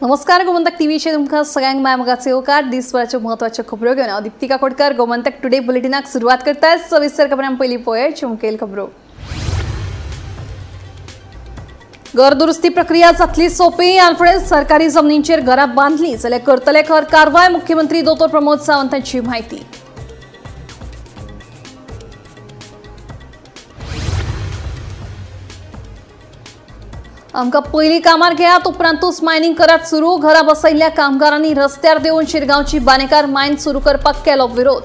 नमस्कार, गोमंतक टीव्हीचेर तुमकां सगळ्यांक माय मोगाचो येवकार. दिसभराच्यो म्हत्वाच्यो खबरो घेवन हांव दीप्ती काकोडकर गोमंतक टुडे बुलेटिनाक सुरवात करता. सविस्तर खबरां पयलीं पळोवया मुखेल खबरो. घर दुरुस्ती प्रक्रिया जातली सोपी. फुडें सरकारी जमनींचेर घरां बांदली जाल्यार करतले खर कारवाय. मुख्यमंत्री दोतोर प्रमोद सावंत हांची म्हायती. आमकां पयलीं कामार घेयात, उपरांतूच मायनिंग करात सुरू. घरा बसयल्ल्या कामगारांनी रस्त्यार देंवून शिरगांवची बानेकार मायन सुरू करपाक केलो विरोध.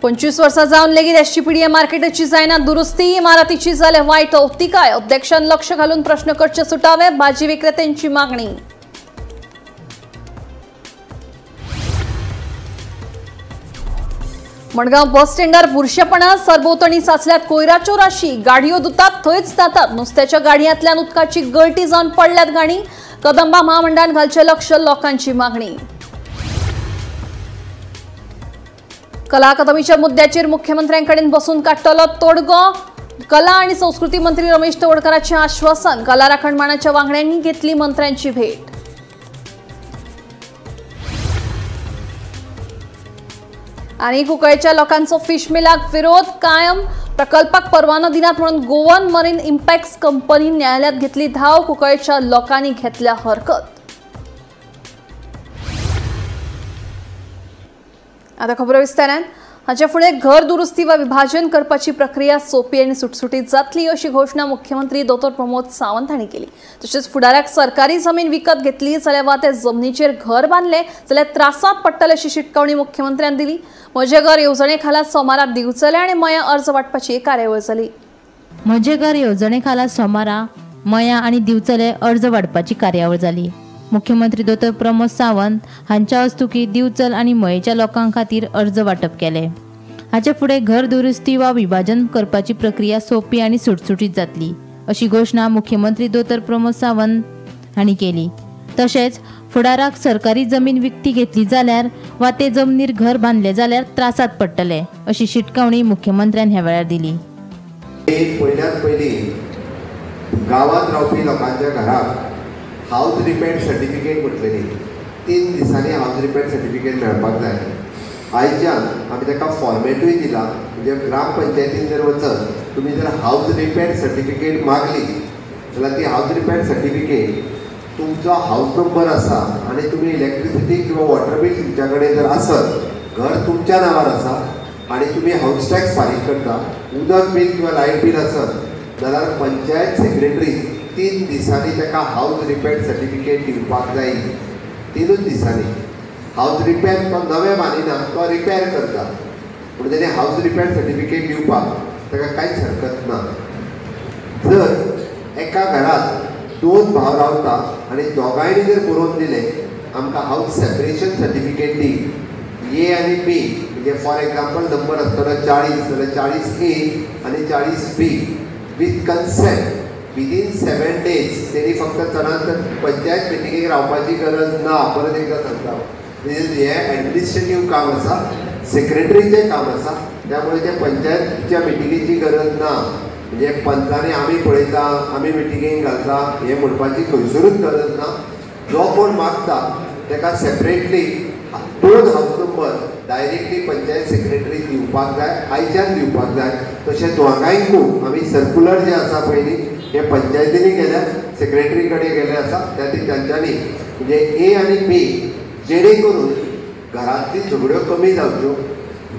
पंचवीस वर्सां जावन लेगीत एसजीपीडीए मार्केटाची जायना दुरुस्ती. इमारतीची जाल्या वायट अवतिकाय. अध्यक्षान लक्ष घालून प्रश्न करचे सुटावे, भाजी विक्रेत्यांची मागणी. मडगांव बस स्टँडार बुरशेपणा, सरभोंवतणी साचल्यात कोयराच्यो राशी. गाडयो धुतात थंयच जातात. नुस्त्याच्या गाडयांतल्यान उदकाची गळटी जावन पडल्यात गाणी. कदंबा महामंडळान घालचें लक्ष, लोकांची मागणी. कला अकादमीच्या मुद्द्याचेर मुख्यमंत्र्यांकडेन बसून काडटलो तोडगो. कला आनी संस्कृती मंत्री रमेश तवडकराचें आश्वासन. कला राखण मानाच्या वांगड्यांनी घेतली मंत्र्यांची भेट. आनी कुंकळेच्या लोकांचो फिश मिलाक विरोध. कायम प्रकल्पाक परवानो दिनात म्हणून गोवन मरीन इम्पॅक्स कंपनी न्यायालयात घेतली धाव. कुंकळेच्या लोकांनी घेतल्या हरकत. आता खबरो विस्तारान. हाच्या फुडें घर दुरुस्ती वा विभाजन करपाची प्रक्रिया सोपी आनी सुटसुटीत जातली अशी घोशणा मुख्यमंत्री दोतोर प्रमोद सावंत हांणी केली. तशेंच फुडाराक सरकारी जमीन विकत घेतली जाल्यार वा ते जमनीचेर घर बांदले जाल्यार त्रासांत पडटले अशी शिटकावणी मुख्यमंत्र्यान दिली. म्हजें घर येवजणे खाला सोमारा दिवचले आनी मयां अर्ज वांटपाची कार्यावळ जाली. म्हजें घर येवजणे खाला सोमारा मयां आनी दिवचले अर्ज वांटपाची कार्यावळ जाली. मुख्यमंत्री दोतोर प्रमोद सावंत हांच्या हस्तुकीं दिवचल आनी मयेच्या लोकां खातीर अर्ज वांटप केले. हाचे फुडें घर दुरुस्ती वा विभाजन करपाची प्रक्रिया सोपी आनी सुटसुटीत जातली अशी घोशणा मुख्यमंत्री दोतोर प्रमोद सावंत हांणी केली. तशेंच फुडाराक सरकारी जमीन विकती घेतली जाल्यार वा ते जमनीर घर बांदले जाल्यार त्रासांत पडटले अशी शिटकावणी मुख्यमंत्र्यान ह्या वेळार दिली. पयल्यात पयलीं गांवांत रावपी लोकांच्या घराक हावज रिपेअर सर्टिफिकेट म्हटलेली 3 दिसांनी हावज रिपेअर सर्टिफिकेट मेळपाक जाय. आयच्यान आमी ताका फॉर्मेटूय दिला. म्हणजे ग्रामपंचायतीन जर वचत तुमी जर हावज रिपेअर सर्टिफिकेट मागली जाल्यार ती हावज रिपेअर सर्टिफिकेट तुमचो हावज नंबर आसा आनी तुमी इलेक्ट्रिसिटी किंवा वॉटर बील तुमच्या कडेन जर आसत, घर तुमच्या नांवार आसा आनी तुमी हावज टॅक्स फारीक करता, उदक बील किंवा लायट बील आसत जाल्यार पंचायत सेक्रेटरी 3 दिसांनी ताका हावज रिपेअर सर्टिफिकेट दिवपाक जाय. 3 दिसांनी हावज रिपेअर तो नवें बांदिना, तो रिपेअर करता, पूण तेणें हावज रिपेअर सर्टिफिकेट दिवपाक ताका कांयच हरकत ना. जर एका घरांत 2 भाव रावता आनी दोगांयनी जर बरोवन दिलें आमकां हावज सेपरेशन सर्टिफिकेट दी, ए आनी बी, म्हणजे फॉर एग्जाम्पल नंबर आसतलो 40 जाल्यार 40 ए आनी 40 B with consent within 7 days. तेणी फक्त चडांत चड पंचायत मिटिंगेक रावपाची गरज ना. परत एकदां सांगता, म्हणजे हें एडमिनिस्ट्रेटीव काम आसा, सेक्रेटरीचें काम आसा, त्यामुळे ते पंचायतच्या मिटिंगेची गरज ना. म्हणजे पंचांनी आमी पळयता, आमी मिटिंगेक घालता हें म्हणपाची खंयसरूच गरज ना. जो कोण मागता ताका separately 2 house number directly panchayat secretary दिवपाक जाय, आयच्यान दिवपाक जाय. तशें दोगांयकूय आमी सर्कुलर जें आसा पयलीं हे पंचायतींनी गेल्या, सेक्रेटरी कडेन गेले आसा, त्या ती तांच्यांनी म्हणजे ए आनी बी जेणे करून घरांतली झगड्यो कमी जावच्यो,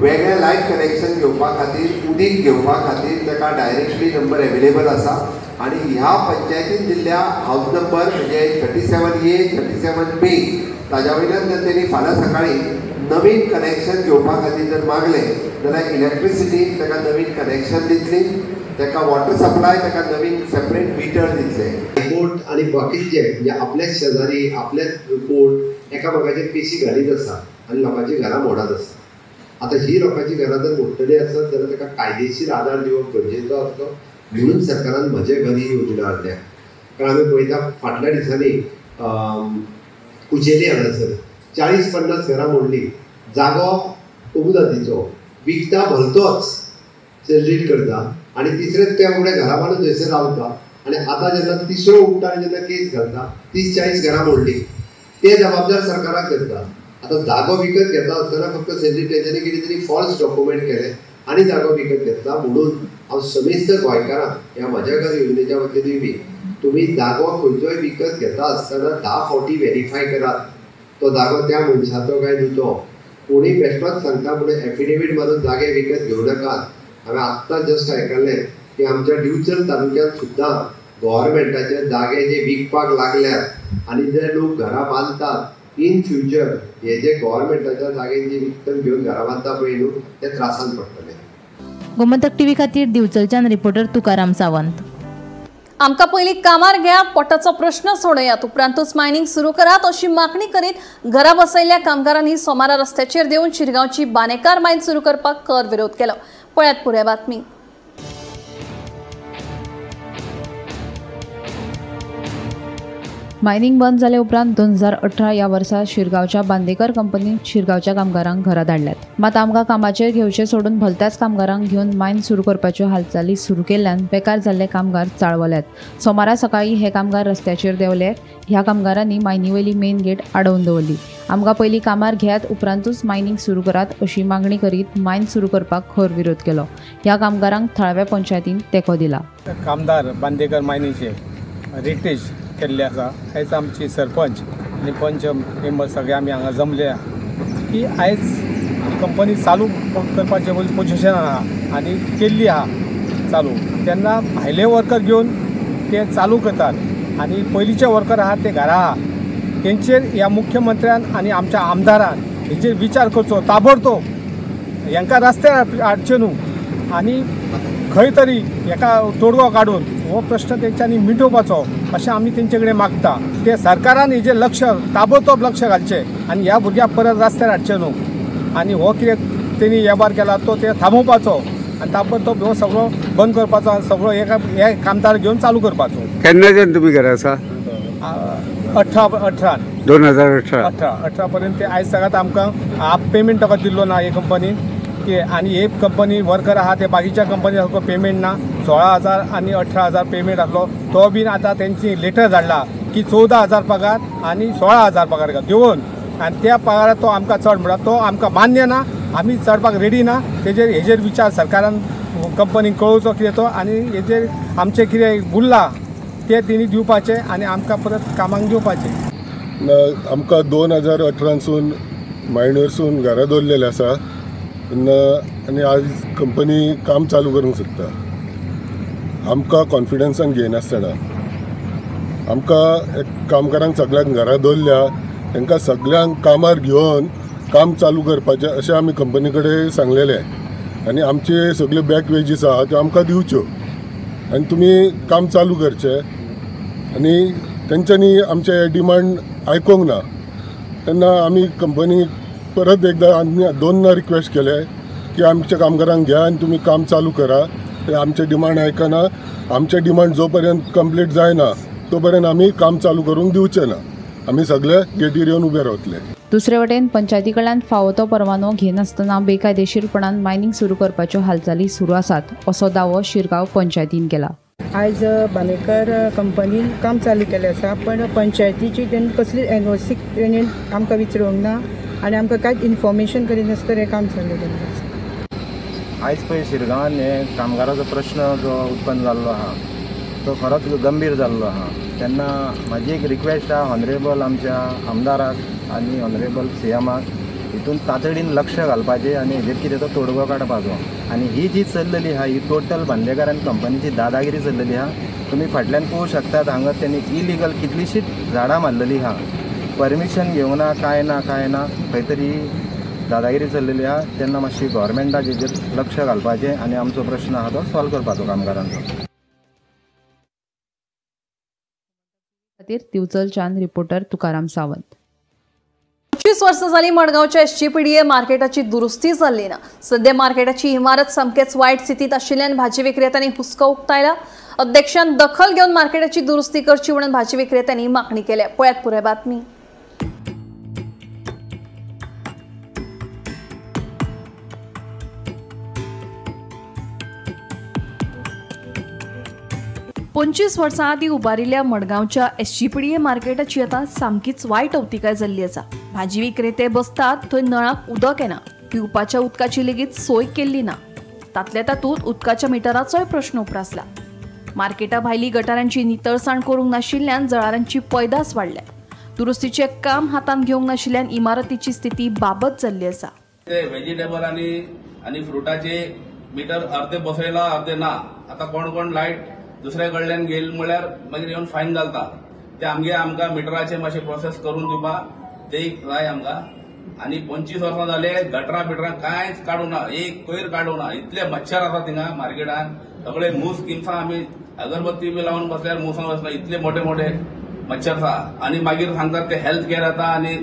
वेगळें लायट कनेक्शन घेवपा खातीर, उदीक घेवपा खातीर ताका डायरेक्टली नंबर एवेलेबल आसा. आनी ह्या पंचायतीन दिल्ल्या हावज नंबर म्हणजे 37 ए 37 बी ताज्या वयल्यान जर तेणी फाल्यां सकाळीं नवीन कनेक्शन घेवपा खातीर जर मागलें जाल्यार इलेक्ट्रिसिटी ताका नवीन कनेक्शन दितली, ताका वॉटर सप्लाय ताका नवीन सेपरेट मिटर दितले. हायकोर्ट आनी बाकीचे म्हणजे आपल्याच शेजारी आपल्याच कोर्ट एकामेकाचेर केशी घालीत आसा आनी लोकांची घरां मोडत आसा. आतां ही लोकांची घरां जर मोडटली आसत जाल्यार ताका कायदेशीर आदार दिवप गरजेचो आसलो, म्हणून सरकारान म्हजें घर ही योजना हाडल्या. कारण आमी पळयता फाटल्या दिसांनी कुचेली हांगासर 40-50 घरां मोडली. जागो कोमुदादीचो, विकता भलतोच, सेल्रीट करता आनी तिसरेच त्या फुडें घरा बांदून थंयसर रावता आनी आतां जेन्ना तिसरो उठ्ठा आनी जेन्ना केस घालता 30-40 घरां मोडली, ते जबाबदार सरकाराक धरता. आतां जागो विकत घेता आसतना फक्त सॅलरी तेंच्यांनी कितें तरी फॉल्स डॉक्युमेंट केले आनी जागो विकत घेतला. म्हणून हांव समेस्त गोंयकारांक ह्या म्हज्या घर योजनेच्या वतीन बी तुमी जागो खंयचोय विकत घेता आसतना 10 फावटी व्हेरीफाय करात तो जागो त्या मनशाचो काय न्हू तो. कोणी बेश्टोच सांगता म्हणून एफिडेवीट मारून जागे विकत घेवं नाकात. हांवें आत्तां जस्ट आयकलें की आमच्या दिवचल तालुक्यांत सुद्दां गव्हर्मेंटाचे जागे जे विकपाक लागल्यात आनी जे लोक घरां बांदतात इन फ्युचर हे जे गव्हर्मेंटाच्या जागे जे विकत घेवन घरां बांदता पळय न्हू ते त्रासान पडटले. गोमंतक टीव्ही खातीर दिवचलच्यान रिपोर्टर तुकाराम सावंत. आमकां पयलीं कामार घेयात, पोटाचो प्रश्न सोडयात, उपरांतूच मायनिंग सुरू करात अशी मागणी करीत घरा बसयल्ल्या कामगारांनी सोमारा रस्त्याचेर देंवून शिरगांवची बानेकार मायन सुरू करपाक खर विरोध केलो. पळयात पुराय बातमी. मायनिंग बंद जाले उपरांत 2018 ह्या वर्सा शिरगांवच्या बांदेकर कंपनीन शिरगांवच्या कामगारांक घरा धाडल्यात. मात आमकां कामाचेर घेवचें सोडून भलत्याच कामगारांक घेवन मायन सुरू करपाच्यो हालचाली सुरू केल्ल्यान बेकार जाल्ले कामगार चाळवल्यात. सोमारा सकाळीं हे कामगार रस्त्याचेर देंवले. ह्या कामगारांनी मायनी वयली मेन गेट आडोवन दवरली. आमकां पयलीं कामार घेयात उपरांतूच मायनिंग सुरू करात अशी मागणी करीत मायन सुरू करपाक खर विरोध केलो. ह्या कामगारांक थळाव्या पंचायतीन तेंको दिला. कामदार बांदेकर मायनीचे रिटेज केल्ले आसा. आयज आमची सरपंच आनी पंच मेंबर सगळे आमी हांगा जमले की आयज कंपनी चालू करपाचें पोजिशन आहा आनी केल्ली आहा चालू, तेन्ना भायले वर्कर घेवन ते चालू करतात आनी पयलींचे वर्कर आहा ते घरा आहा. तेंचेर ह्या मुख्यमंत्र्यान आनी आमच्या आमदारान हेचेर विचार करचो ताबडतोब. हेंकां रस्त्यार हाडचें न्हू आनी खंय तरी हेका तोडगो काडून हो प्रश्न तेंच्यांनी मिटोवपाचो अशें आमी तेंचे कडेन मागता. ते सरकारान हेजेर लक्ष ताबडतोब लक्ष घालचें आनी ह्या भुरग्यांक परत रस्त्यार हाडचें न्हू आनी हो कितें तेणी वेव्हार केला तो ते थांबोवपाचो आनी ताबडतोब हो सगळो बंद करपाचो आनी सगळो हे कामदार घेवन चालू करपाचो. केन्नाच्यान तुमी घरा आसा? 18 2018 पर्यंत. ते आयज सगळ्यात आमकां हाफ पेमेंट ताका दिल्लो ना हे कंपनीन. आनी हे कंपनी वर्कर आहा ते बाकीच्या कंपनी सारको पेमेंट ना. 16,000 आनी 18,000 पेमेंट आसलो तो बीन आतां तेंची लेटर धाडला की 14,000 पगार आनी 16,000 पगार दिवन आनी त्या पगारात तो आमकां चड म्हणटा तो आमकां मान्य ना. आमी चडपाक रेडी ना. तेजेर हेजेर विचार सरकारान कंपनीक कळोवचो कितें तो आनी हेजेर आमचें कितें उरलां तें तेणी दिवपाचें आनी आमकां परत कामाक दिवपाचें. आमकां 2018सून मायनरसून घरा दवरलेलें आसा आनी आज कंपनी काम चालू करूंक सोदता. आमकां कॉन्फिडन्सान घेयनासतना आमकां कामगारांक सगळ्यांक घरा दवरल्या, तांकां सगळ्यांक कामार घेवन काम चालू करपाचें अशें आमी कंपनी कडेन सांगलेलें आनी आमचे सगळे बॅक वेजीस आहा त्यो आमकां दिवच्यो आनी तुमी काम चालू करचें. आनी तेंच्यांनी आमचे डिमांड आयकूंक ना तेन्ना आमी कंपनी परत एकदा आनी दोनदा रिक्वेस्ट केले की आमच्या कामगारांक घ्या आनी तुमी काम चालू करा. आमचे डिमांड आयकना. आमचे डिमांड जो पर्यंत कंप्लीट जायना तो पर्यंत आमी काम चालू करूंक दिवचे ना. आमी सगळे गेटीर येवन उबे रावतले. दुसरे वटेन पंचायती कडल्यान फावो तो परवानो घेनासतना बेकायदेशीरपणान मायनिंग सुरू करपाच्यो हालचाली सुरू आसात असो दावो शिरगांव पंचायतीन केला. आयज बांदेकर कंपनीन काम चालू केलें आसा, पण पंचायतीची तेणी कसली एनओसी तेणी आमकां विचारूंक ना आनी आमकां कांयच इन्फॉर्मेशन करिनासतना हें काम चालू केल्लें आसा. आयज पळय शिरगांवान हे कामगाराचो प्रश्न जो उत्पन्न जाल्लो आहा तो खरोच गंभीर जाल्लो आहा. तेन्ना म्हाजी एक रिक्वेस्ट आहा ऑनरेबल आमच्या आमदाराक आनी ऑनरेबल सीएमाक हितून तातडीन लक्ष घालपाचें आनी हेजेर कितें तो तोडगो काडपाचो. आनी ही जी चल्लेली आहा ही टोटल बांदेकर आनी कंपनीची दादागिरी चल्लेली आहा. तुमी फाटल्यान पळोवंक शकतात हांगा तेणी इलिगल कितलीशींच झाडां मारलेली आहा, परमिशन घेवंक ना, कांय ना कांय ना, खंय तरी दादागिरी चल्लेली आहा. तेन्ना मातशी गव्हर्मेंटाक हेजेर लक्ष घालपाचें आनी आमचो प्रश्न आहा तो सॉल्व करपाचो कामगारांचो. खातीर दिवचलच्यान रिपोर्टर तुकाराम सावंत. 25 वर्सां जाली मडगांवच्या एसजीपीडीए मार्केटाची दुरुस्ती जाल्ली ना. सध्या मार्केटाची इमारत सामकेच वायट स्थितींत आशिल्ल्यान भाजी विक्रेत्यांनी हुस्को उक्तायला. अध्यक्षान दखल घेवन मार्केटाची दुरुस्ती करची म्हणून भाजी विक्रेत्यांनी मागणी केल्या. पळयात पुराय बातमी. 25 वर्सां आदीं उबारिल्ल्या मडगांवच्या एसजीपीडीए मार्केटाची आतां सामकीच वायट अवतिकाय जाल्ली आसा. भाजी विक्रेते बसतात थंय नळाक उदक येना, पिवपाच्या उदकाची लेगीत सोय केल्ली ना. तातल्या तातूंत उदकाच्या मिटराचोय प्रश्न उप्रासला. मार्केटा भायली गटारांची नितळसाण करूंक नाशिल्ल्यान जळारांची पैदास वाडल्या. दुरुस्तीचें काम हातांत घेवंक नाशिल्ल्यान इमारतीची स्थिती बाबत जाल्ली आसा. ते व्हेजिटेबल आनी फ्रुटाचे मिटर अर्दे बसयला अर्दे ना. आतां कोण कोण लायट दुसऱ्या कडल्यान घेयल म्हळ्यार मागीर येवन फायन घालता. ते आमगे आमकां मिटराचे मातशे प्रोसेस करून दिवपा ते जाय आमकां. आनी 25 वर्सां जाले गटरां बिटरां कांयच काडूं ना, एक कोयर काडूं ना. इतले मच्छर आसा थिंगा मार्केटान, सगळे मूस किमसां आमी अगरबत्ती बी लावन बसल्यार मुसां बसला, इतले मोठे मोठे मच्छर आसा. आनी मागीर सांगतात ते हेल्थ केअर येता आनी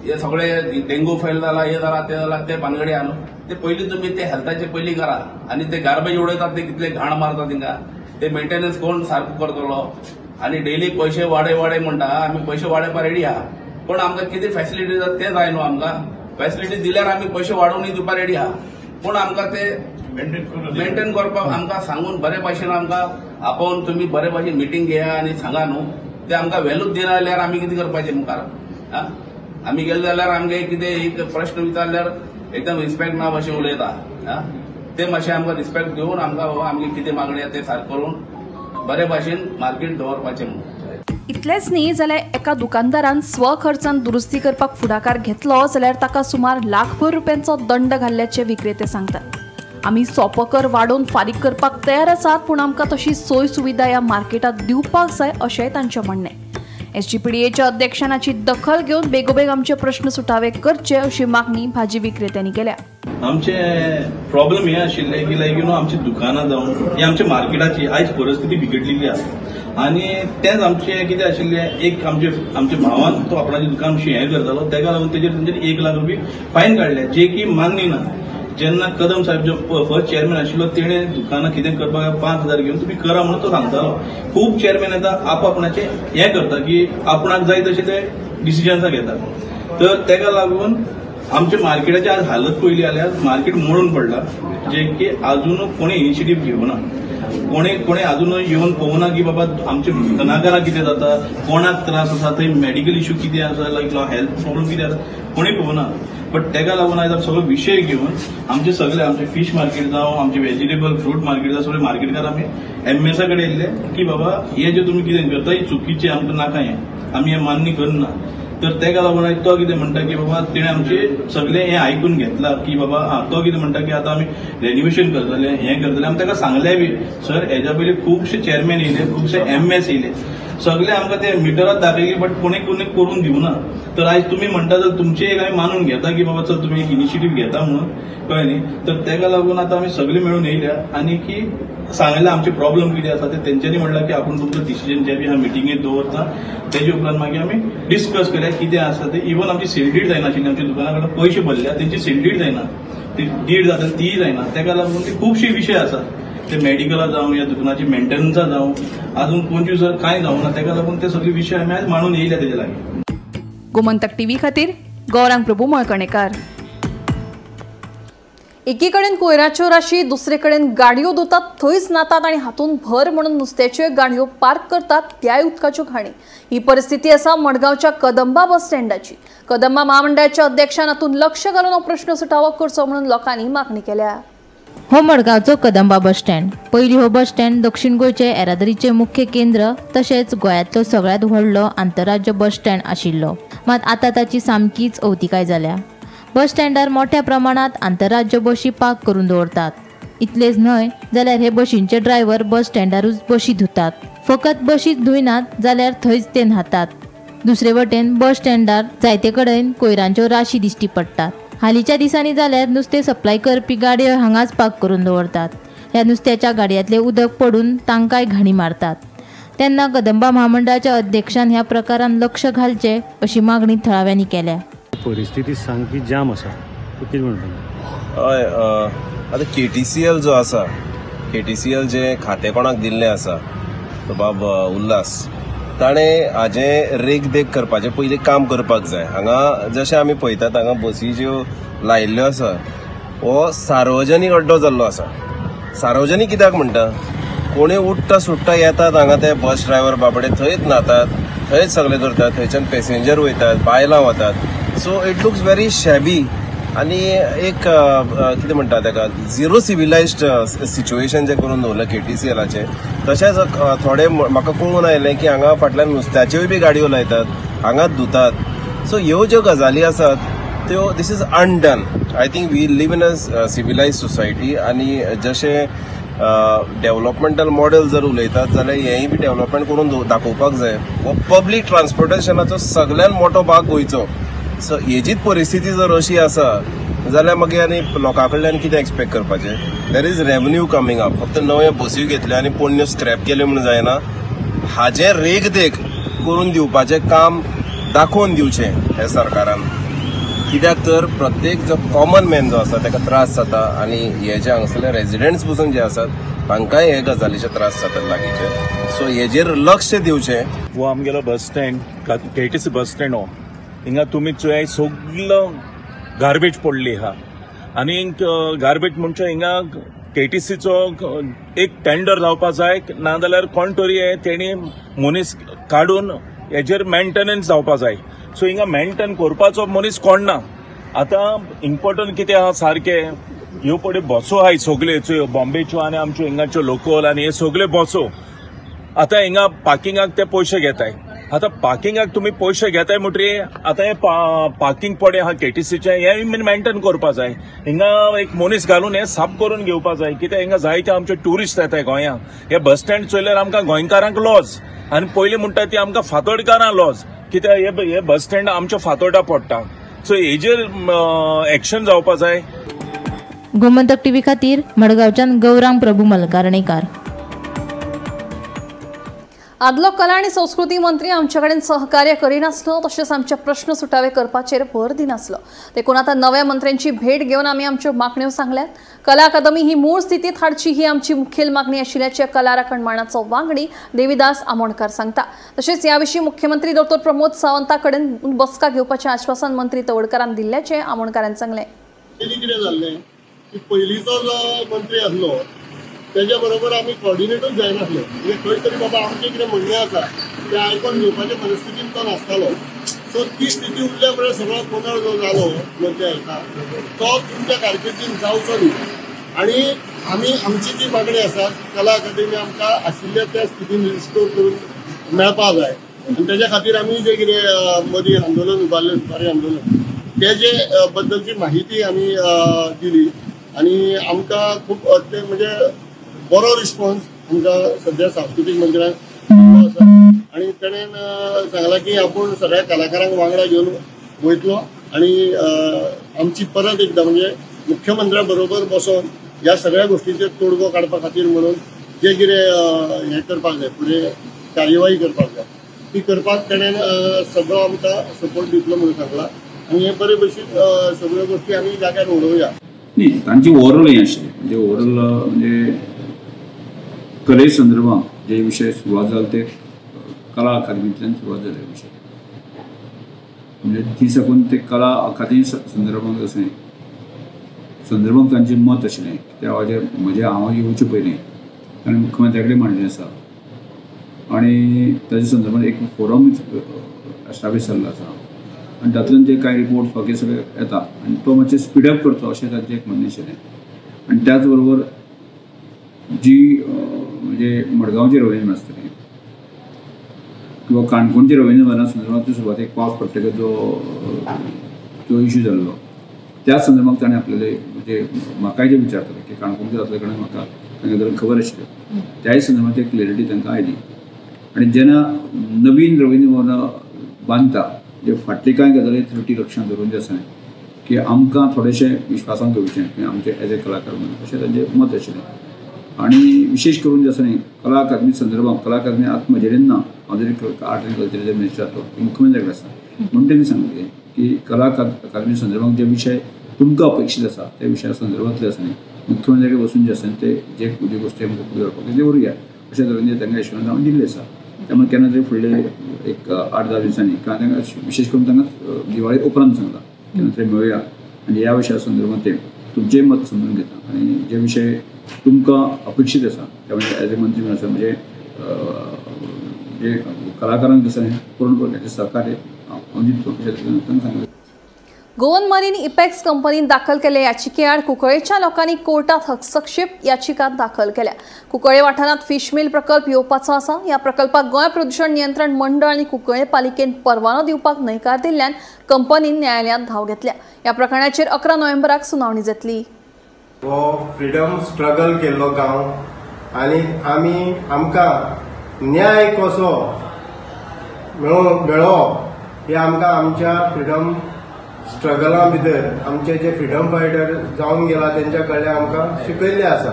हे सगळे डेंगू फैल जाला, हे जाला, ते जाला, ते भानगडी आहा न्हू. ते पयलीं तुमी ते हेल्थाचे पयलीं करा. आनी ते गार्बेज उडयतात ते कितले घाण मारता थिंगा, ते मेंटेनन्स कोण सारको करतलो. आनी डेली पयशे वाडय वाडय म्हणटा, आमी पयशे वाडयपा रेडी आहा, पण आमकां कितें फॅसिलिटी जाता ते जाय न्हू. आमकां फॅसिलिटी दिल्यार आमी पयशे वाडोवनूय दिवपा रेडी आहा, पूण आमकां ते मेंटेन करपाक आमकां सांगून बरे भाशेन आमकां आपोवन तुमी बरे भाशेन मिटींग घेया आनी सांगा न्हू. ते आमकां व्हॅल्यूच दिना जाल्यार आमी कितें करपाचें मुखार? आमी गेले जाल्यार आमगे कितें एक प्रश्न विचारल्यार एकदम रिस्पेक्ट ना भाशेन उलयता. ते मातशें आमकां रिस्पेक्ट दिवन आमकां बाबा आमगे कितें मागणी आसा ते सारकें करून बरे भाशेन मार्केट दवरपाचें म्हणून. इतलेंच न्ही जाल्यार एका दुकानदारान स्वखर्चान दुरुस्ती करपाक फुडाकार घेतलो जाल्यार ताका सुमार लाखभर रुपयांचो दंड घाल्ल्याचे विक्रेते सांगतात. आमी सोपो कर वाडोवन फारीक करपाक तयार आसात, पूण आमकां तशी सोय सुविधा ह्या मार्केटांत दिवपाक जाय अशेंय तांचें म्हणणें. एसजीपीडीएच्या अध्यक्षान हाची दखल घेवन बेगोबेग आमचे प्रश्न सुटावे करचे अशी मागणी भाजी विक्रेत्यांनी केल्या. आमचे प्रॉब्लेम हे आशिल्ले की लायक you know आमची दुकानां जावन ही आमच्या मार्केटाची आयज परिस्थिती बिगडलेली आसा. आनी तेंच आमचें कितें आशिल्लें, एक आमच्या भावान तो आपणाचें दुकान हें करतालो, तेका लागून तेजेर तेंच्यानी 1 लाख रुपये फायन काडले, जे की मान्य ना. जेन्ना कदम साहेब जो फर्स्ट चेअरमॅन आशिल्लो तेणें दुकानां कितें करपाक 5,000 घेवन तुमी करा म्हणून तो सांगतालो. खूब चेअरमॅन येता आपणाचें हें करता की आपणाक जाय तशें ते डिसिजन्सां घेता. तर तेका लागून आमच्या मार्केटाची आज हालत पळयली जाल्यार मार्केट मोडून पडला, जे की आजून कोणी इनिशिएटीव घेवना, कोणी आजून येवन पळोवना की बाबा आमच्या दुकानाकारां कितें जाता, कोणाक त्रास आसा, थंय मेडिकल इश्यू कितें आसा, लायक हेल्थ प्रॉब्लम कितें आसा, कोणी पळोवना. बट तेका लागून आयज सगळो विशय घेवन आमचे सगळे आमचे फीश मार्केट जावं, आमचे व्हेजिटेबल फ्रूट मार्केट जावं, सगळे मार्केटकार आमी एमएसा कडेन येयल्ले की बाबा हे जे तुमी कितें करता ही चुकीचें, आमकां नाका हें, आमी हें मान्य करना. तर तेका लागून आयज तो कितें म्हणटा की बाबा तेणें आमचें सगळें हें आयकून घेतलां की बाबा आं, तो कितें म्हणटा की आतां आमी रेनिवेशन करतले, हें करतले. आमी ताका सांगलें बी सर हेज्या पयलीं खुबशे चेअरमॅन येयले, खुबशे एमएस येयले, सगळे आमकां ते मिटरात दाखयली, बट कोणी कोणी करून दिवना. तर आयज तुमी म्हणटा तर तुमचें एक आमी मानून घेता की बाबा चल तुमी एक इनिशिएटीव घेता म्हणून, कळ्ळें न्ही. तर तेका लागून आतां आमी सगळीं मेळून येयल्या आनी की सांगलें आमचे प्रॉब्लम कितें आसा ते तेंच्यांनी म्हणलां की आपूण तुमचो डिसिजन जे बी आहा मिटिंगेत दवरता, तेजे उपरांत मागीर आमी डिस्कस करया कितें आसा ते. इवन आमची सेल did जायनाशिल्ली, आमच्या दुकाना कडेन पयशे भरल्या तेंची सेलडीड जायना, ती did जाता तीय जायना. तेका लागून ते खुबशे विशय आसा, ते मेडिकला जावं या दुकानाची मेंटेनन्सा जावं, अजून 25 कांय जावं ना, तेका लागून ते सगळे विशय आमी आयज मांडून येयल्या तेजे लागीं. गोमंतक टीव्ही खातीर गौरांग प्रभू मळकणेकार. एकीकडेन कोयराच्यो राशी, दुसरेकडेन गाडयो धुतात थंयच न्हातात आनी हातूंत भर म्हणून नुस्त्याच्यो गाडयो पार्क करतात त्याय उदकाच्यो घाणी. ही परिस्थिती आसा मडगांवच्या कदंबा बस स्टँडाची. कदंबा महामंडळाच्या अध्यक्षान हातूंत लक्ष घालून हो प्रश्न सुटावो करचो म्हणून लोकांनी मागणी केल्या. हो मडगांवचो कदंबा बस स्टँड. पयलीं हो बस स्टँड दक्षिण गोंयचे येरादारीचें मुख्य केंद्र तशेंच गोंयांतलो सगळ्यांत व्हडलो आंतरराज्य बस स्टँड आशिल्लो, मात आतां ताची सामकीच अवतिकाय जाल्या. बस स्टँडार मोठ्या प्रमाणांत आंतरराज्य बशी पार्क करून दवरतात. इतलेंच न्हय जाल्यार हे बशींचे ड्रायव्हर बस स्टँडारूच बशी धुतात. फकत बशीच धुयनात जाल्यार थंयच ते न्हातात. दुसरे वटेन बस स्टँडार जायते कडेन कोयरांच्यो राशी दिश्टी पडटात. हालींच्या दिसांनी जाल्यार नुस्तें सप्लाय करपी गाडयो हांगाच पार्क करून दवरतात. ह्या नुस्त्याच्या गाडयांतलें उदक पडून तांकांय घाणी मारतात. तेन्ना कदंबा म्हामंडळाच्या अध्यक्षान ह्या प्रकारान लक्ष घालचें अशी मागणी थळाव्यांनी केल्या. परिस्थिती सामकी जाम आसा, कितें म्हणटा? हय, आतां KTCL जो आसा, KTCL जें खातें कोणाक दिल्लें आसा तो बाब उल्हास, ताणें हाजें रेखदेख करपाचें पयलीं काम करपाक जाय. हांगा जशें आमी पळयतात हांगा बसी ज्यो लायिल्ल्यो आसा हो सार्वजनीक अड्डो जाल्लो आसा. सार्वजनीक कित्याक म्हणटा? कोणी उठ्ठा सुट्टा येतात हांगा, ते बस ड्रायव्हर बाबडे थंयच न्हातात, थंयच सगळे करतात, थंयच्यान पॅसेंजर वयतात, बायलां वतात. So it looks very shabby आनी एक कितें म्हणटा ताका झिरो सिविलायज्ड सिच्युएशन जें करून दवरलां KTCLाचें. तशेंच थोडे म्हाका कळून आयलें की हांगा फाटल्यान नुस्त्याच्योय बी गाडयो लायतात, हांगाच धुतात. सो ह्यो ज्यो गजाली आसात त्यो this is undone. I think we live in a civilized society आनी जशें डेव्हलपमेंटल मॉडेल जर उलयतात जाल्यार हेंय बी डेव्हलपमेंट करून दाखोवपाक जाय. हो पब्लीक ट्रान्सपोर्टेशनाचो सगळ्यात मोठो भाग गोंयचो. सो हेजीच परिस्थिती जर अशी आसा जाल्यार मागीर आनी लोकां कडल्यान कितें एक्सपेक्ट करपाचें? There is revenue coming up. फक्त नव्यो बसी घेतल्यो आनी पोरण्यो स्क्रॅप केल्यो म्हणून जायना, हाजें रेखदेख करून दिवपाचें काम दाखोवन दिवचें हे सरकारान. कित्याक तर प्रत्येक जो कॉमन मॅन जो आसा ताका त्रास जाता आनी हे जे हांगासरले रेजिडंट्स पसून जे आसात तांकांय हे गजालीचे त्रास जातात लागींचे. सो हेजेर लक्ष दिवचें. हो आमगेलो bus stand, KTC bus stand हो, हिंगा तुमी चोय सगलो गार्बेज पडली आहा. आनी गार्बेज म्हणजे हिंगा केटीसीचो एक टेंडर जावपा जाय, नाजाल्यार कोण तरी तेणी मनीस काडून हेजेर मेंटेनन्स जावपा जाय. सो हिंगा मेंटेन करपाचो मनीस कोण ना. आतां इम्पोर्टंट कितें आहा सारकें, ह्यो पळय बसो आहाय सगल्यो बॉम्बेच्यो आनी आमच्यो हिंगाच्यो लोकल आनी हे सगल्यो बसो. आतां हिंगा पार्किंगाक ते पयशे घेताय. आतां पार्किंगाक तुमी पयशे घेताय म्हणटरीर आतां हें पार्किंग पडे आहा केटीसीचें, हें मेंटेन करपा जाय. हिंगा एक मनीस घालून हें साफ करून घेवपा जाय. कित्याक हिंगा जायते आमचे ट्युरिस्ट येताय गोंयांत. हे बस स्टँड चोयल्यार आमकां गोंयकारांक लॉज आनी पयलीं म्हणटा ती आमकां फातोडकारां लॉज, कित्याक हे बस स्टँड आमच्या फातोर्डा पडटा. सो हेजेर एक्शन जावपा जाय. गोमंतक टीव्ही खातीर मडगांवच्यान गौरांग प्रभू मलकारणेकार. आदलो कला आनी संस्कृती मंत्री आमचे कडेन सहकार्य करिनासलो, तशेंच आमचे प्रश्न सुटावे करपाचेर भर दिनासलो. देखून आतां नव्या मंत्र्यांची भेट घेवन आमी आमच्यो मागण्यो सांगल्यात. कला अकादमी ही मूळ स्थितीत हाडची ही आमची मुखेल मागणी आशिल्ल्याचें कला राखण मांडाचो वांगडी देवीदास आमोणकर सांगता. तशेंच ह्या विशीं मुख्यमंत्री डॉ प्रमोद सावंता कडेन बसका घेवपाचें आश्वासन मंत्री तवडकारान दिल्ल्याचें आमोणकारान सांगलें. कितें जाल्लें की पयलींचो जो मंत्री आसलो तेज्या बरोबर आमी कॉर्डिनेटूच जायनासले. म्हणजे खंय तरी बाबा आमचें कितें म्हणणें आसा तें आयकून घेवपाचे परिस्थितीन तो नासतालो. सो ती स्थिती उरल्या म्हळ्यार सगळो गोंदळ जो जालो मंत्री हाका तो तुमच्या कारकिर्दीन जावचो न्ही. आनी आमी आमची जी मागणी आसा कला अकादमी आमकां आशिल्ल्या त्या स्थितीन रिस्टोर करून मेळपा जाय. आनी तेज्या खातीर आमी जें कितें मदीं आंदोलन उबारलें, सुपारी आंदोलन, तेजे बद्दलची माहिती आमी दिली आनी आमकां खूब ते म्हणजे बरो रिस्पॉन्स आमकां सद्या सांस्कृतीक मंत्र्यान दिल्लो आसा. आनी तेणेन सांगलां की आपूण सगळ्या कलाकारांक वांगडा घेवन वयतलो आनी आमची परत एकदां म्हणजे मुख्यमंत्र्या बरोबर बसोन ह्या सगळ्या गोश्टीचेर तोडगो काडपा खातीर म्हणून जे कितें हें करपाक जाय, फुडें कार्यवाही करपाक जाय ती करपाक तेणेन सगळो आमकां सपोर्ट दितलो म्हणून सांगलां. आनी हे बरे भशेन सगळ्यो गोश्टी आमी जाग्यार उडोवया. न्ही, तांची ओवरऑल हें आशिल्लें म्हणजे ओवरऑल म्हणजे कले संदर्भात जे विशय सुरवात जाले ते कला अकादमींतल्यान सुरवात जाले विशय, म्हणजे ती साकून ते कला अकादमी संदर्भात अशें संदर्भात तांचें मत आशिल्लें. त्या वाजेर म्हजें हांव येवचे पयलीं ताणें मुख्यमंत्र्या कडेन मांडलें आसा आनी ताच्या संदर्भात एक फोरम एस्टाब्लीश जाल्लो आसा आनी तातूंतल्यान जे कांय रिपोर्ट्स बाकी सगळे येता आनी तो मातशें स्पिडअप करचो अशें तांचें एक म्हणणें आशिल्लें. आनी त्याच बरोबर जी म्हणजे मडगांवची रवींद्र आसतली किंवा काणकोणची रवींद्र भवना संदर्भात सुरवातेक पावस पडटकच जो जो इशू जाल्लो त्या संदर्भात ताणें आपल्याले म्हणजे म्हाकाय जे विचारताले की काणकोणचे जातले कारणान म्हाका तांकां खबर आशिल्लें त्याय संदर्भात एक क्लॅरिटी तांकां आयली. आनी जेन्ना नवीन रवींद्र भवनां बांदता जे फाटली कांय गजाली त्रुटी लक्षांत धरून जे आसा की आमकां थोडेशें विश्वासान घेवचें की आमचे एज ए कलाकार म्हणून अशें तांचें मत आशिल्लें. आनी विशेश करून जे आसा न्ही कला अकादमी संदर्भात कला अकादमी आतां म्हजे कडेन ना, हांव जरी आर्ट आनी कल्चराचेर मिनिस्टर जातलो मुख्यमंत्र्या कडेन आसा म्हणून तेणी सांगलें की कला अकादमी संदर्भात जे विशय तुमकां अपेक्षीत आसा त्या विशया संदर्भांतले आसा न्ही मुख्यमंत्र्या कडेन वचून जे आसा ते जे जे गोश्टी आमकां फुडें व्हरपाक ते व्हरूया अशें तरेन तांकां एश्योरन्स हांवें दिल्लें आसा. त्यामुळे केन्ना तरी फुडले एक 8-10 दिसांनी कारण तांकां विशेश करून तांकां दिवाळी उपरांत सांगलां केन्ना तरी मेळुया आनी ह्या विशया संदर्भात ते तुमचेंय मत समजून घेता आनी जे विशय तुमकां अपेक्षीत आसा ते म्हणजे एज ए मंत्री म्हणून आसा म्हणजे जे कलाकारांक दिसा हें पूर्ण करपाचें सहकार्य हांव दितलो अशें तांकां सांगलें. गोवन मरीन इपेक्स कंपनीन दाखल केले याचिकेआड कुंकळेच्या लोकांनी कोर्टात हस्तक्षेप याचिका दाखल केल्या. कुंकळे वाठारांत फिश मिल प्रकल्प येवपाचो आसा. ह्या प्रकल्पाक गोंय प्रदूषण नियंत्रण मंडळ आनी कुंकळे पालिकेन परवानो दिवपाक न्हयकार दिल्ल्यान कंपनीन न्यायालयांत धांव घेतल्या. ह्या प्रकरणाचेर 11 नोव्हेंबराक सुनावणी जातली. हो फ्रिडम स्ट्रगल केल्लो गांव आनी आमी आमकां न्याय कसो मेळोवप हे आमकां आमच्या फ्रिडम स्ट्रगला भितर आमचे जे फ्रिडम फायटर जावन गेला तेंच्या कडल्यान आमकां शिकयल्लें आसा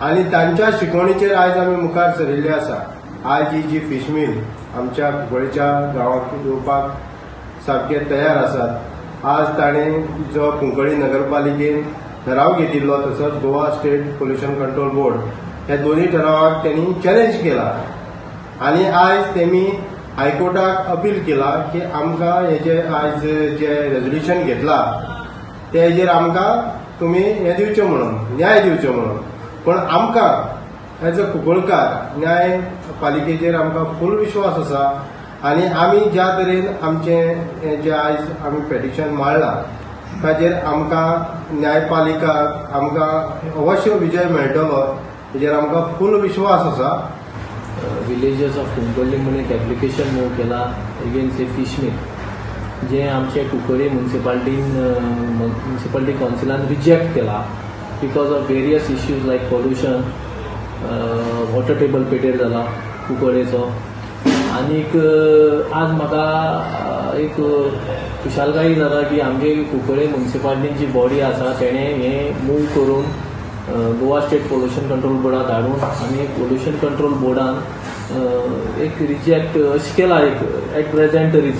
आनी तांच्या शिकवणीचेर आयज आमी मुखार सरिल्ले आसा. आयज ही जी फिश मिल आमच्या कुंकळेच्या गांवाक येवपाक सामके तयार आसात. आज ताणें जो कुंकळी नगरपालिकेन ठराव घेतिल्लो तसोच Goa state pollution control board ह्या दोनूय ठरावाक तेणी चॅलेंज केला आनी आयज तेमी हायकोर्टाक अपील केला की आमकां हेजे आयज जे रेजोल्युशन घेतला तेजेर आमकां तुमी हें दिवचें म्हणून न्याय दिवचो म्हणून. पूण आमकां एज अ कुंकळकार न्याय पालिकेचेर आमकां फूल विश्वास आसा आनी आमी ज्या तरेन आमचें जें आयज आमी पेटिशन मांडलां ताजेर आमकां न्यायपालिका आमकां अवश्य विजय मेळटलो हेजेर आमकां फूल विश्वास आसा. विलेजर्स ऑफ कुंकळ्ळी म्हणून एक एप्लिकेशन मूव केला अगेन्स्ट ए फिश मिल जें आमचे कुंकळ्ळी मुन्सिपाल्टीन मुन्सिपाल्टी कावन्सिलान रिजेक्ट केला because of various issues like pollution, water table पेटेर जाला कुंकळ्ळेचो. आनीक आज म्हाका एक खुशालकाय जाला की आमगे कुंकळ्ळी मुन्सिपाल्टीन जी बॉडी आसा तेणें हें मूव करून गोवा स्टेट पोल्युशन कंट्रोल बोर्डाक धाडून आनी पोल्युशन कंट्रोल बोर्डान एक रिजेक्ट अशें केला एक एट प्रेजेंट तरीच.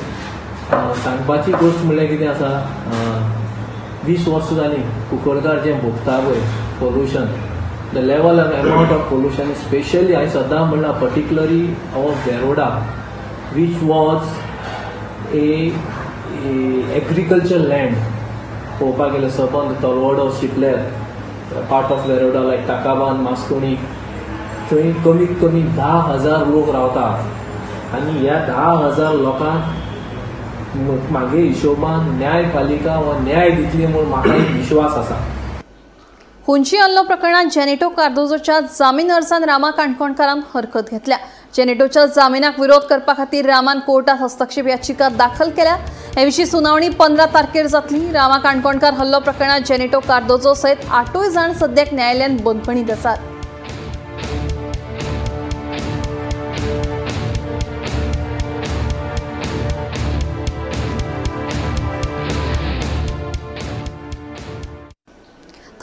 सांगपाची गोश्ट म्हणल्यार कितें आसा, 20 वर्सां जालीं कुंकळकार जें भोगता पळय pollution, the level of amount of pollution specially हांवें सदां म्हणलां particularly our Veroda which was a agriculture land पळोवपाक गेल्यार सबंद तलवडो शिपलेर पार्ट ऑफ वेरोडा लायक ताकाबान मास्कोणी थंय कमीत कमी 10,000 लोक रावता आनी ह्या 10,000 लोकांक म्हागे हिशोबान न्यायपालिका वा न्याय दितली म्हूण म्हाका एक विश्वास आसा. हुंची हल्लो प्रकरणात जेनेटो कार्दोजोच्या जामीन अर्जान रामा काणकोणकारान हरकत घेतल्या. जेनेटोच्या जामिनाक विरोध करपा खातीर रामान कोर्टात हस्तक्षेप याचिका दाखल केल्या. हे विशीं सुनावणी 15 तारखेर जातली. रामा काणकोणकार हल्लो प्रकरणात जेनेटो कार्दोजो सयत 8 जाण सद्याक न्यायालयान बंदखणीत आसात.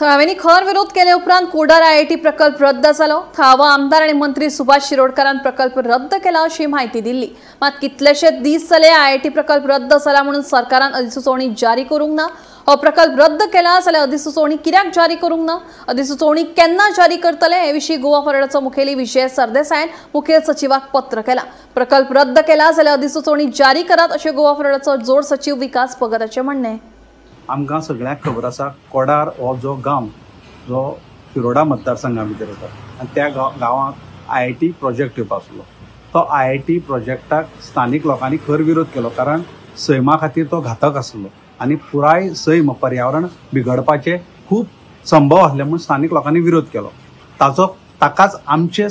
थळाव्यांनी खर विरोध केले उपरांत कोडार आयआयटी प्रकल्प रद्द जालो. थळावो आमदार आनी मंत्री सुभाष शिरोडकारान प्रकल्प रद्द केला अशी म्हायती दिल्ली. मात कितलेशे दीस जाले आयआयटी प्रकल्प रद्द जाला म्हणून सरकारान अधिसुचोवणी जारी करूंक ना. हो प्रकल्प रद्द केला जाल्यार अधिसुचोवणी कित्याक जारी करूंक ना, अधिसुचोवणी केन्ना जारी करतले हे विशीं गोवा फॉरवर्डाचो मुखेली विजय सरदेसायान मुखेल सचिवाक पत्र केला. प्रकल्प रद्द केला जाल्यार अधिसुचोवणी जारी करात अशें गोवा फॉरवर्डाचो जोड सचिव विकास भगताचें म्हणणें. आमकां सगळ्यांक खबर आसा कोडार हो जो गांव जो शिरोडा मतदारसंघा भितर येता आनी त्या गांवांत आयआयटी प्रोजेक्ट येवपा आसलो. तो आयआयटी प्रोजेक्टाक स्थानीक लोकांनी खर विरोध केलो कारण सैमा खातीर तो घातक आसलो आनी पुराय सैम पर्यावरण बिगडपाचे खूब संभव आसले म्हूण स्थानीक लोकांनी विरोध केलो. ताचो ताकाच आमचे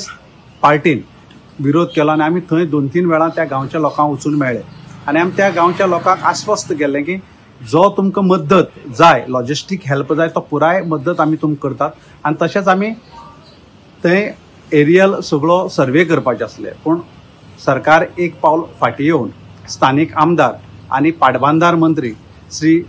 पार्टीन विरोध केलो आनी आमी थंय 2-3 वेळा त्या गांवच्या लोकांक वचून मेळ्ळे आनी आमी त्या गांवच्या लोकांक आश्वस्त केल्लें की जो तुमकां मदत जाय, लॉजिस्टीक हेल्प जाय, तो पुराय मदत आमी तुमकां करतात. आनी तशेंच आमी थंय एरियल सगळो सर्वे करपाचे आसले पूण सरकार एक पावल फाटीं येवन स्थानीक आमदार आनी पाटबांदार मंत्री श्री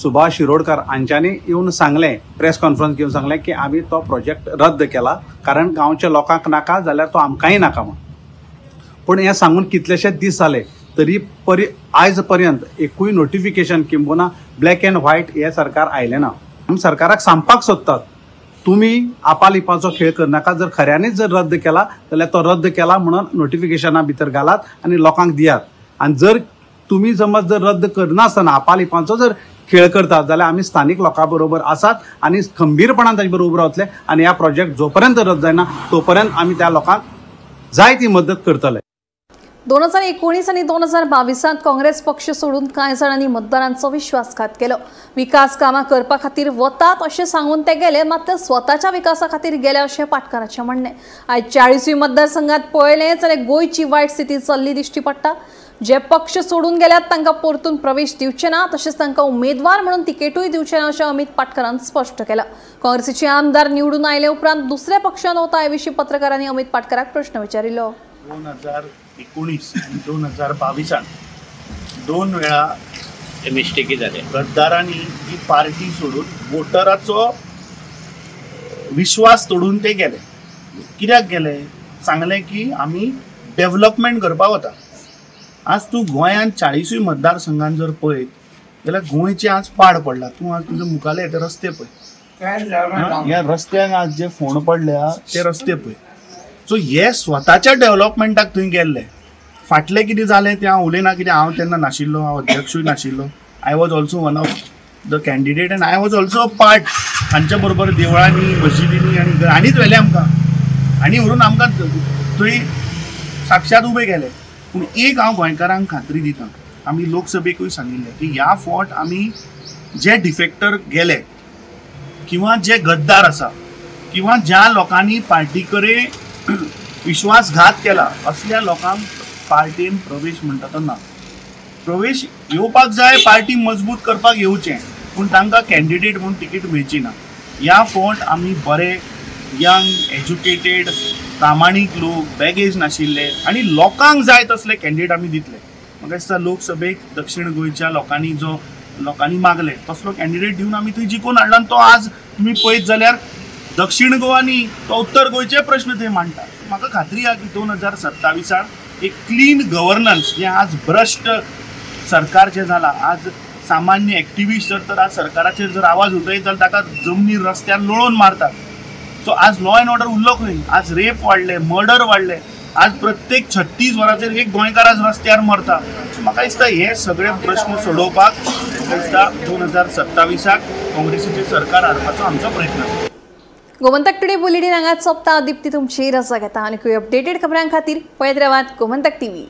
सुभाष शिरोडकर हांच्यांनी येवन सांगलें, प्रेस कॉन्फरन्स घेवन सांगलें की आमी तो प्रोजेक्ट रद्द केला कारण गांवच्या लोकांक नाका जाल्यार तो आमकांय नाका म्हूण. पूण हें सांगून कितलेशेच दीस जाले तरी आयज पर्यंत एकूय नोटिफिकेशन किंबहुना ब्लॅक अँड व्हायट हे सरकार आयलें ना. आमी सरकाराक सांगपाक सोदतात तुमी आपालिपाचो खेळ करनाका, जर खऱ्यांनीच जर रद्द केला जाल्यार तो रद्द केला म्हणून नोटिफिकेशना भितर घालात आनी लोकांक दियात. आनी जर तुमी समज जर रद्द करनासतना आपालिपांचो जर खेळ करतात जाल्यार आमी स्थानीक लोकां बरोबर आसात आनी खंबीरपणान ताजे बरोबर उबे रावतले आनी ह्या प्रोजेक्ट जो पर्यंत रद्द जायना तो पर्यंत आमी त्या लोकांक जाय ती मदत करतले. 2019 आणि 2022 काँग्रेस पक्ष सोडून कांय जाणांनी मतदारांचो विश्वासघात केलो. विकास कामां करपा खातीर वतात अशें सांगून ते गेले, मात्र स्वताच्या विकासा खातीर गेले अशें पाटकाराचें म्हणणें. आयज 40 मतदारसंघात पळयलें जाल्यार गोंयची वायट स्थिती चल्ली दिश्टी पडटा. जे पक्ष सोडून गेल्यात तांकां परतून प्रवेश दिवचे ना, तशेंच तांकां उमेदवार म्हणून तिकेटूय दिवचे ना अशें अमित पाटकारान स्पश्ट केलां. काँग्रेसीचे आमदार निवडून आयले उपरांत दुसऱ्या पक्षान वता हे विशीं पत्रकारांनी अमित पाटकाराक प्रश्न विचारिल्लो. 2019 आनी 2022 दोन वेळा मिस्टेकी जाले. गद्दारांनी ही पार्टी सोडून वोटराचो विश्वास तोडून ते गेले. कित्याक गेले? सांगलें की आमी डेव्हलपमेंट करपाक वता. आज तूं गोंयांत 40 मतदारसंघान जर पळयत जाल्यार गोंयचें आज पाड पडला. तूं आज तुजे मुखाले ते रस्ते पळय, ह्या रस्त्यांक आज जे फोंड पडल्या ते रस्ते पळय. सो हे स्वताच्या डेव्हलपमेंटाक थंय गेल्ले. फाटलें कितें जालें तें हांव उलयना, कित्याक हांव तेन्ना नाशिल्लो, हांव अध्यक्षूय नाशिल्लो. I was also one of the candidate and I was also part. हांच्या बरोबर देवळांनी, मशिदींनी आनी हांणीच व्हेलें आमकां आनी व्हरून आमकां थंय साक्षात उबे केले. पूण एक हांव गोंयकारांक खात्री दिता, आमी लोकसभेकूय सांगिल्लें की ह्या फावट आमी जे डिफेक्टर गेले किंवा जे गद्दार आसा किंवा ज्या लोकांनी पार्टी कडेन विश्वासघात केला असल्या लोकांक पार्टीन प्रवेश म्हणटा तो ना. प्रवेश येवपाक जाय, पार्टी मजबूत करपाक येवचें, पूण तांकां कॅन्डिडेट म्हूण तिकीट मेळची ना. ह्या फावट आमी बरे यंग, एज्युकेटेड, प्रामाणीक लोक, बॅगेज नाशिल्ले आनी लोकांक जाय तसले कॅन्डिडेट आमी दितले. म्हाका दिसता लोकसभेक दक्षिण गोंयच्या लोकांनी जो लोकांनी मागले तसलो कॅन्डिडेट दिवन आमी थंय जिखून हाडला. आनी तो आज तुमी पळयत जाल्यार दक्षिण गोवा न्ही तो उत्तर गोंयचे प्रश्न थंय मांडटा. म्हाका खात्री आहा की 2027 एक क्लीन गव्हर्नन्स जें आज भ्रश्ट सरकार जें जालां, आज सामान्य एक्टिविस्ट जर तर आज सरकाराचेर जर आवाज उठयत जाल्यार ताका जमनीर रस्त्यार लोळोवन मारतात. सो आज लॉ एंड ऑर्डर उरलो खंय? आज रेप वाडले, मर्डर वाडले, आज प्रत्येक 36 वरांचेर एक गोंयकार आज रस्त्यार मरता. सो म्हाका दिसता हे सगळे प्रश्न सोडोवपाक म्हाका दिसता 2027 काँग्रेसीचें सरकार हाडपाचो आमचो प्रयत्न आसा. गोमंतक टुडे बुलेटीन हांगाच सोंपता. दीप्ती तुमची रजा घेता आनी अपडेटेड खबरां खातीर पळयत रावात गोमंतक टीव्ही.